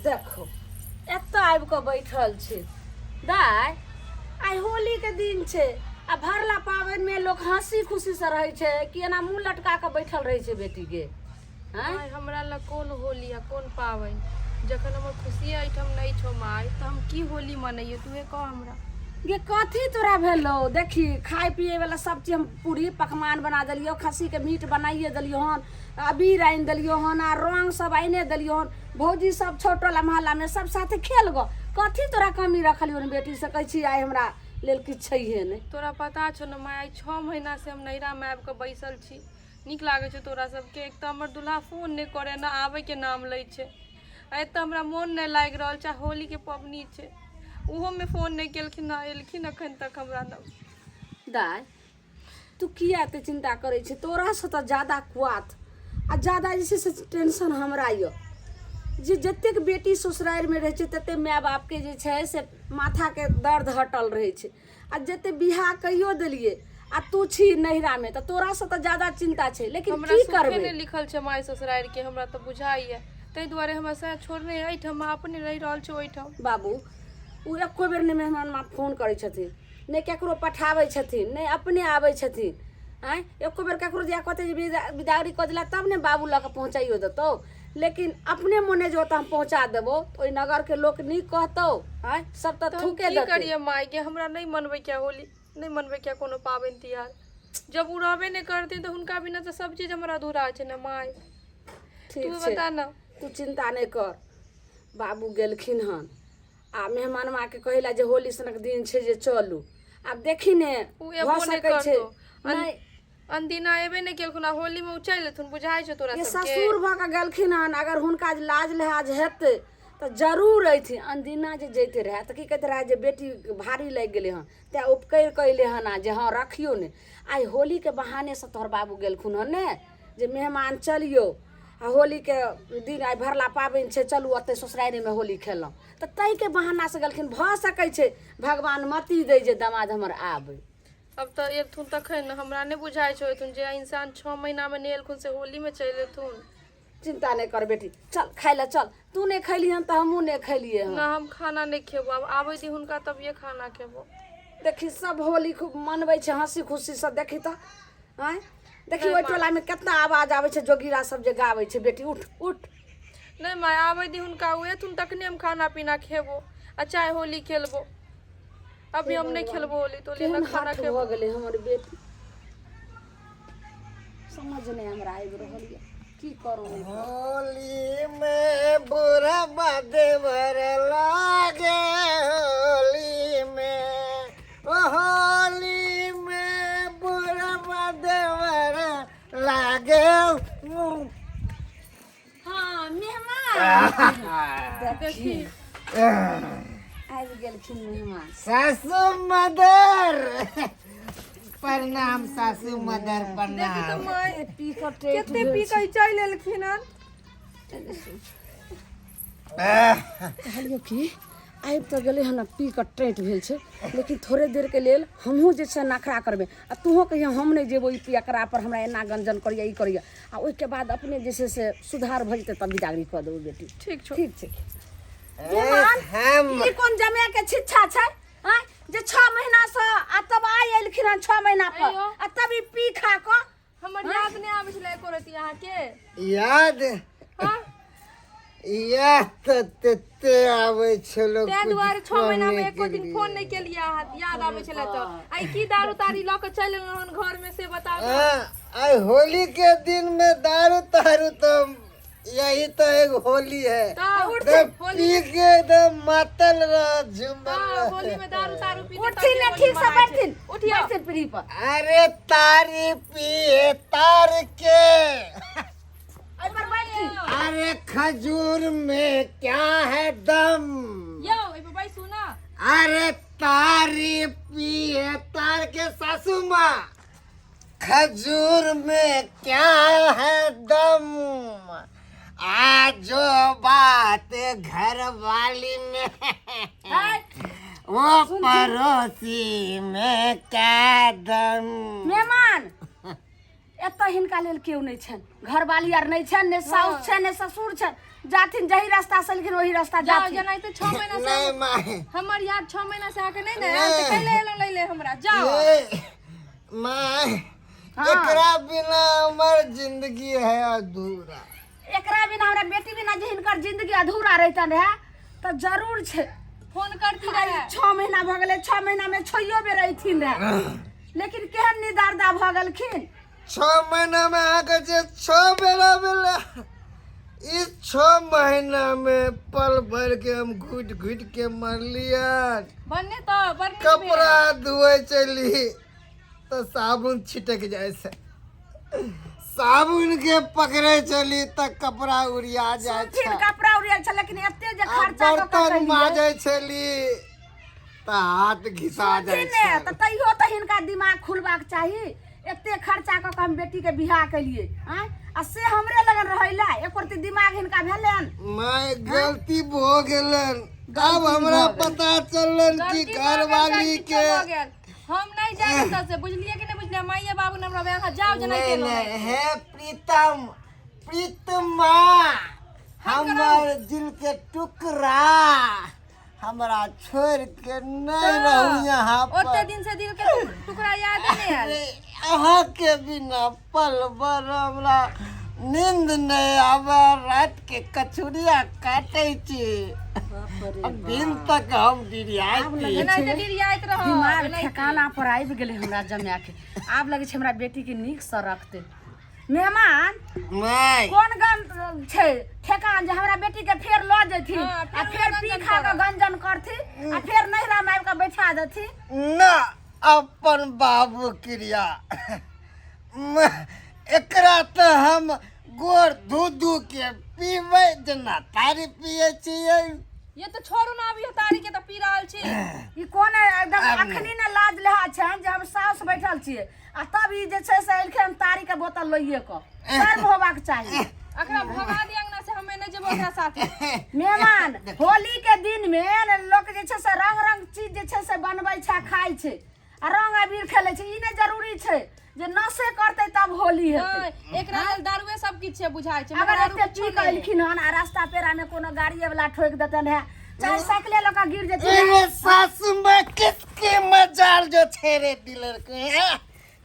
देखो एतऽ आबि कऽ बैठल छै। दाय, आइ होलीके दिन छै आ भरला पाबनिमे लोक हँसी खुशीसँ रहै छै कि एना मुँह लटका कऽ बैठल रहै छै बेटीके? आँय, माय, हमरा लग कोन होली आ कोन पाबनि, जखन हमर खुशिये एहिठाम नहि छौ माय, तऽ हम की होली मनैयै, तूहे कह हमरा। गे, कथी तोरा भेलौ? देखी, खाय पिए वाला सब चीज हम पूरी पकवान बना देलियौ, खस्सीके मीट बनाइए देलियौ हन, अबीर आनि देलियौ हन आ रंग सब आनिए देलियौ हन। भौजी सब छौ टोला मोहल्लामे, सब साथे खेल गऽ। कथी तोरा कमी रखलियौ हन बेटी, से कहै छी आइ हमरा लेल किछु छैहे नहि? तोरा पता छौ ने माय, आइ 6 महीनासँ हम नैहरामे आबि कऽ बैसल छी। नीक लागै छौ तोरा सबके? एक तऽ हमर दुल्हा फोन नहि करै, ने आबैके नाम लै छै, आ एतऽ हमरा मोन नहि लागि रहल छै। आ होलीके पबनी छै, ओहोमे फोन नहि केलखिन, ने एलखिन एखन तक हमरा लग। दाय, तू किया एते चिन्ता करै छी? तोरासँ तऽ ज्यादा कुआत आ ज्यादा जे छै से टेंशन हमरा यऽ जे जतेक बेटी ससुरारिमे रहै छै ततेक माय बापके जे छै से माथाके दर्द हटल रहै छै। आ जते बियाह कहियो देलियै आ तू छी नैहरामे तऽ तोरासँ तऽ ज्यादा चिन्ता छै, लेकिन हमरा की सुखे करबै? नहि लिखल छै माय ससुरारि के, हमरा तऽ बुझाइए, ताहि दुआरे हमरा सएह छोड़ने एहिठाम अपने रहि रहल छै ओहिठाम। बाबू, ओ एको बेर नहि मेहमान माँ फोन करै छथिन, नहि ककरो पठाबै छथिन, नहि अपने आबै छथिन। आँय, एको बेर ककरो दिया कहतै जे विदागरी कऽ देला तब ने बाबू लऽ कऽ पहुँचाइयो देतौ, लेकिन अपने मोने जे ओतऽ हम पहुँचा देबौ तऽ ओहि नगरके लोक नीक कहतौ? आँय, सब तऽ तऽ हम थूके की देतै। करियै माय गे? हमरा नहि मनबैके होली, नहि मनबैके कोनो पाबनि तिहार। जब ओ रहबे नहि करथिन तऽ हुनका बिना तऽ सब चीज हमर अधूरा छै ने माय। ठीक तू छै। बता ने। तू चिन्ता नहि कर, बाबू गेलखिन हन आ मेहमानवाके कहै लए जे होली सनक दिन छै जे चलू। आब देखी ने, ओ भऽ एबो नहि सकै छै करतौ। नहि। अनदिना एबे नहि केलखुन आ होलीमे ओ चलि एथुन, बुझाइ छौ तोरा ये सबके? ससुर भऽ कऽ गेलखिन हन, अगर हुनका जे लाज लिहाज हेतै तऽ जरूर अयथिन। अनदिना जे जैते रहए तऽ की कहैत रहए जे बेटी भारी लागि गेलै हन, तैँ उपकरि कऽ अयलै हन आ जे हँ रखियौ ने। आइ होलीके बहानेसँ तोहर बाबू गेलखुन हन ने जे मेहमान चलियौ आ होलीके दिन आइ भरला पाबनि छै, चलू ओतहि ससुरारिमे होली खेलहुँ, तऽ ताहिके बहानासँ गेलखिन। भऽ सकै छै भगवान मति दै जे दमाद हमर आबै। अब तऽ एथुन तखन ने, हमरा नहि बुझाइ छौ एथुन। जे इंसान 6 महीनामे नहि एलखुन से होलीमे चलि एथुन? चिन्ता नहि कर बेटी, चल खाइ लए चल। तू नहि खैली हन तऽ हमहूँ नहि खैलियै हन। ना, हम खाना नहि खेबो, आब आबै दी हुनका तभिए खाना खेबो। देखी, सब होली खूब मनबै छै हँसी खुशीसँ। देखी तऽ, आँय, देखी नहि ओहि माँ। टोलामे केतना आवाज आबै छै, जोगीरा सब जे गाबै छै। बेटी, उठ उठ। नहि माय, आबै दी हुनका, ओ एथुन तखने हम खाना पीना खेबो आ चाहे होली खेलबो। अभी हम नहि खेलबो होली तोली, केहन ना खाना हाथ खेबो। भऽ गेलै हमर बेटी, समझ नहि हमरा आबि रहल यऽ की करू नहि करू। होली में बुढ़वा देवर लागे, होली में, ओ होली में बुढ़वा देवर लागे। हाँ, मेहमान देखी आबि गेलखिन मेहमान। सासू मदर प्रणाम, सासू मदर देखी तऽ प्रणाम। माय, पी कऽ टेट कते पी कऽ चलि एलखिन हन। कहलियौ कि आबि तऽ गेलै हन, पी कऽ टेंट भेल छै, लेकिन थोड़े देरके लेल हमहूँ जे छै नखरा करबै आ तूहो कहियो हम नहि जेबो, ई पियकरा पर हमरा एना गंजन करैए, ई करैए, आ ओहिके बाद अपने जे छै से सुधार भऽ जेतै तब बिदागरी कऽ देबै बेटी। ठीक छौ। ठीक छै मेहमान। हम ई कोन जमाए के छिच्छा छै, आँय, जे 6 महीना से आ तब आइ एलखिन हन 6 महीना पर अइयो। आ तब ई पी खा कऽ। हमर याद नहि आबै छलै एको रति अहाँके? याद हाँ। याद तऽ तते आबै छलो। ताहि कुछ दुआरे 6 महीना मे कहने एको के दिन लिए। फोन नहि केलियै अहाँ, याद आबै छलै तऽ। आइ की दारू तारी लऽ कऽ चलि एलहुँ हन घर मे, से बताउ तऽ। हाँ, आइ होली के दिन में दारू तारू तो यही तो एक होली है। तऽ एकदम होली पी के एकदम मातल रह, झूमल तऽ रह। होली मे दारू तारू पी के उठथिन ने, तभिए होली ठीक से मनाइ छै। बैठथिन। उठियौ। बैठथिन पीढ़ी पर। अरे तारी पिए तार के एहि पर बैठथिन। अरे खजूर में क्या है दम? यौ, एहि पर बैसू ना। अरे तारी पिए तार के, सासू माँ, खजूर में क्या है दम? आ जो बात घर वाली में वो पड़ोसी में क्या दम? मेहमान, एतऽ हिनका लेल केओ नहि छनि, घरवाली आर नहि छनि, ने साउस छनि ने ससुर छनि। जाथिन जही रास्ता से एलखिन ओही रास्ता जाओ जाथिन। जेनाहिते 6 महीना से नहीं माय। हमर याद 6 महीना से अहाँके नहि ने आयल तऽ नहि। कैले एलहुँ लै ले हमरा, जाओ। ये माय। हाँ। एकरा बिना हमर जिंदगी है अधूरा। एकरा बिना, हमरा बेटी बिना जे हिनकर जिंदगी अधूरा रहितन रहे तऽ जरूर छै फोन करती रहे। 6 महीना भऽ गेलै, 6 महीना में 6 बेर अयथिन रहे, लेकिन केहन निदारदा भऽ गेलखिन। 6 महीना में अहाँके जे 6 बेरा भेलै, ई 6 महीना में पल भर के हम घुटि घुटि के मरलियन। भन्ने तऽ बड़ नीक भेल। कपड़ा धोए चली तऽ साबुन छिटक जाइ छै, साबुन के पकड़े चली तऽ कपड़ा उड़िया जाइ सुनथिन छै। कपड़ा उड़ियल छै, लेकिन एते जे आ खर्चा कऽ कऽ बर्तन केलियै। माजै छली तऽ हाथ घिसा जाइ सुनथिन ने छै। तऽ तैयो तऽ हिनका दिमाग खुलबाक चाही। एते खर्चा कऽ कऽ हम बेटीके बियाह केलियै आँय, आ से हमरे लगन रहै लए एको रत्ती दिमाग हिनका भेलनि? माय, गलती भऽ गेलन, आब हमरा पता चललन कि गलती भऽ गेल, चाहे घरवाली किछो के भऽ गेल, हम नहि जायब एतऽ से, बुझलियै कि नहि बुझलियै? माइये बाबू ने हमरा, अहाँ जाउ जेना नहीं केलहुँ। नहीं, हे प्रीतम, प्रीतमा, हमर दिल के टुकड़ा, हमरा छोड़ के नहीं रहू यहाँ ओते पर। दिन से दिल के टुकड़ा याद नहि आयल? अरे, अहाँ के बिना पल भर हमरा नींद नहीं आवे। रात के कचुरिया काटे छी, दिन तक हम डिरियाई छी। एनाहिते डिरियाइत रहब। दिमाग एनाहिते। ठेकाना पर आबि गेलै हमरा जमाके। आब लगै छै हमरा बेटीके नीकसँ रखतै। मेहमान, माय, कोन गन छै ठेकान जे हमरा बेटीके फेर लऽ जेथिन? हाँ, आ फेर फेर पी गंजन खा कऽ करब। गंजन करथिन आ फेर नैहरामे आबि कऽ बैठा देथिन? ना, अपन बाबू क्रिया एकरा तऽ हम गोर धू धू के पीबै जेना तारी पियै छियै। ये तऽ छोड़ू ना, अभी तारी के तऽ पी रहल छी। ई कोन एकदम आब नहि। अखनी ने लाज लेहा छनि जे हम साउस बैठल छियै आ तब ई जे छै से एलखिन तारी के बोतल लइए कऽ। शर्म होबाक चाही। एकरा भगा दे अंगना से, हमे नहि जेबो ओकरा साथे। मेहमान, होली के दिन में लोक जे छै से रंग रंग चीज जे छै से बनबै छै आ खाइ छै आ रंग अबीर खेलै छै। ई नहि जरूरी छै जे नशे करतै तब होली हेतै। नहि, एकरा लेल दारुए सब किछु छै बुझाइ छै। अगर मेहरारू एते किछो पी कऽ नहि। एलखिन हन आ रास्ता पेरा में कोनो गाड़िए वाला ठोकि देतनि है, चाहे साइकिले लऽ कऽ गिर जेथिन। अरे सासू माँ, किसके मजाल जो छेड़े दिलर को, हैं?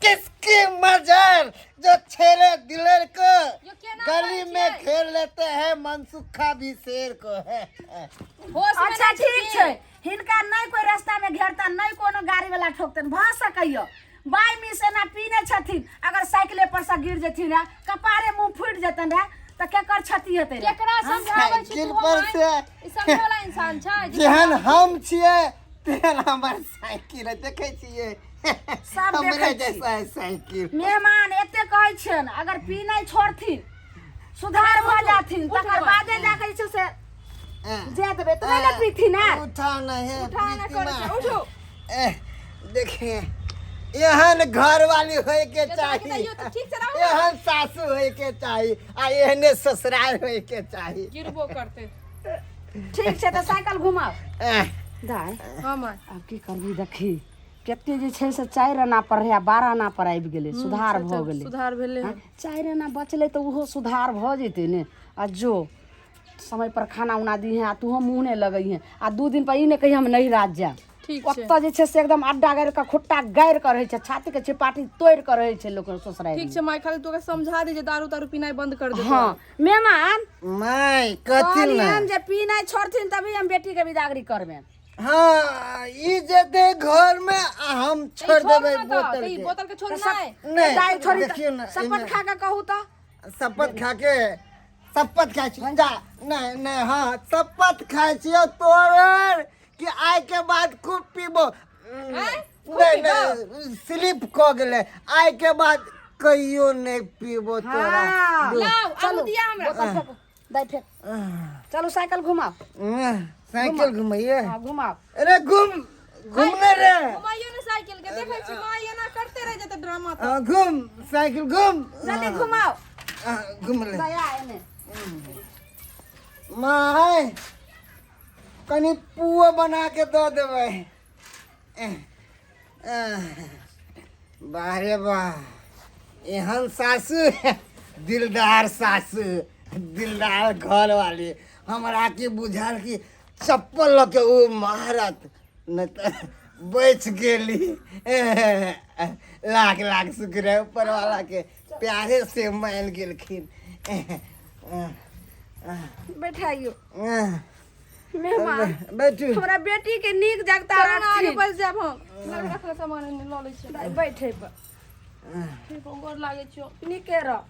किसके मजाल जो छेड़े दिलर को? यो केना गली कहै में छियै? घेर लेते हैं मनसुखा भी शेर को है। होश में अच्छा नहि छी ठीक की? छै, हिनका नहि कोइ रास्ता में घेरता, नहि कोनो गाड़ी वाला ठोकतनि, भऽ सकैया बाई मिस एना पीने छथिन, अगर साइकिले पर से गिर जेथिन रहे, कपारे मुंह फूटि जेतनि रहे, तऽ केकर क्षति हेतै रहे? केकरा समझाबै छी साइकिल तू? पर माय? से ई समझै वाला इंसान छै जे जेहन हम छियै तेहन हमर साइकिल है, देखै छियै? सब हमरे देखै छी। जैसा है साइकिल। मेहमान, एते कहै छियनि, अगर पीनाइ छोड़थिन, सुधार भऽ जाथिन, तकर बादे जाके जे छै से जे देबै तऽ नहि ने पीथिन आर। उठाओ ना हे। उठा ना करै छै, उठू। एह, देखिए, एहन घर वाली होय के चाही, तैयो तऽ ठीक से रहू। एहन सासू होय के चाही आ एहने ससुराल होय के चाही। गिरबो करतै। ठीक छै, तऽ साइकिल घुमाउ। एह, दाय। हँ माय। आब की करबी? देखी, कते जे छै से 4 आना पर रहै आ 12 आना पर आबि गेलै, सुधार भऽ गेलै। सुधार भेलै। हँ, 4 आना बचलै तऽ ओहो सुधार भऽ जेतै ने। आ जो समय पर खाना उना दीहें आ तूहो मुँह नहि लगैहें आ 2 दिन पर ई नहि कही हम नहीं रात जायब। ठीक छै। ओतऽ जे छै से एकदम अड्डा गाड़ि कऽ, खुट्टा गाड़ि कऽ रहै छै, छातीके छिपाटी तोड़ि कऽ रहै छै लोक ससुरारि। ठीक छै माय, खाली तू ओकरा समझा दे जे दारू तारू पीनाइ बंद कर दे। हँ मेहमान, माय, कथी ने कहलियनि जे पीनाइ छोड़थिन तभी हम बेटीके बिदागरी करबनि। हाँ, ई जेते घर में आ हम छोड़ देबै बोतल ई के। बोतल के छोड़ नहीं। नहीं, दाइ छोड़ी तऽ देखियौ ने, शपथ एहिमे- खा कऽ कहू तऽ। शपथ खा के, शपथ खाइ छी जा, नहीं नहीं, हाँ, शपथ खाइ छियौ तोहर कि आइ के बाद खूब पीबो। नहीं नहीं, स्लिप कऽ गेलै, आइ के बाद कहियो नहीं पीबो तोरा। हाँ। लाओ, आबू दिया हमरा। बोतल फेंको, दाइ फेंक, चलू साइकिल घुमाउ। साइकिल घुमैये? हाँ, घुमाउ। अरे घुम, घूमने रे। घुमाइयो ने साइकिल के, देखै छी माय एना करते रह जेतै ड्रामा तऽ। हाँ, घूम साइकिल घूम। जल्दी घुमाउ। हाँ, घूम ले। दया एने। माय, कनि पुओ बना के दऽ देबै। एह, एह, वाह रे वाह, एहन सासू, दिलदार सासू। दिलदार घर वाली हमरा की बुझायल कि चप्पल लऽ के ओ मारत, नहि तऽ बचि गेली। लाख लाख शुक्र है ऊपर वाला के, प्यारे से मानि गेलखिन। बैठाइयो मेहमान। बैठू। हमरा बेटी के नीक जगता चलू ने आगे। रखथिन। बैस जायब हम, लग रखल सामान एने लऽ लै छियै। बैठे पर। ठीक हो, गोर लागै छियौ। नीके रह।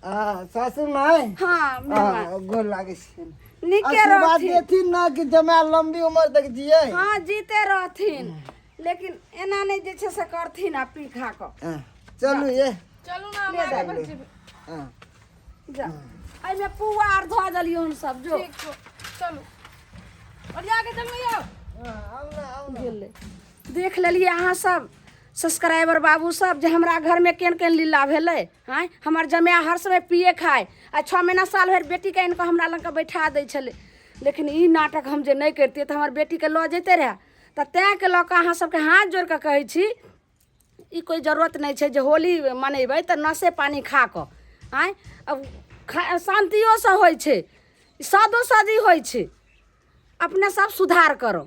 आ, सासू माय। हाँ मेहमान। आ, गोर लागै छियनि। नीके आशीर्वाद रहथिन। देथिन ना कि जमाय लंबी उम्र तक जिए। हाँ, जीते रहथिन, लेकिन एना नहि जे छै से करथिन आ पी खा कऽ। चलू ये। चलू ने, हम आगे बैठ जेबै। हाँ। जा, एहिमे पुआ आर धऽ देलियौन सब जो। ठीक छौ, चलू और आगे चलू यौ। आउ ना, आउ ना। गेलै। देख लेलियै अहाँ सब सब्सक्राइबर बाबू सब जे हमरा घरमे केहन केहन लीला भेलै। आँय, हमर जमाय हर समय पिए खाय आ 6 महीना साल भरि बेटीके आनि कऽ हमरा लग कऽ बैठा दै छलै, लेकिन ई नाटक हम जे नहि करितियै तऽ हमर बेटीके लऽ जैते रहए। तऽ तैँके लऽ कऽ अहाँ सबके हाथ जोड़ि कऽ कहै छी, ई कोइ जरूरत नहि छै जे होली मनेबै तऽ नशे पानि खा कऽ। आँय, अब खा शान्तियोसँ होइ छै, सादो सादी होइ छै। अपने सब सुधार करो।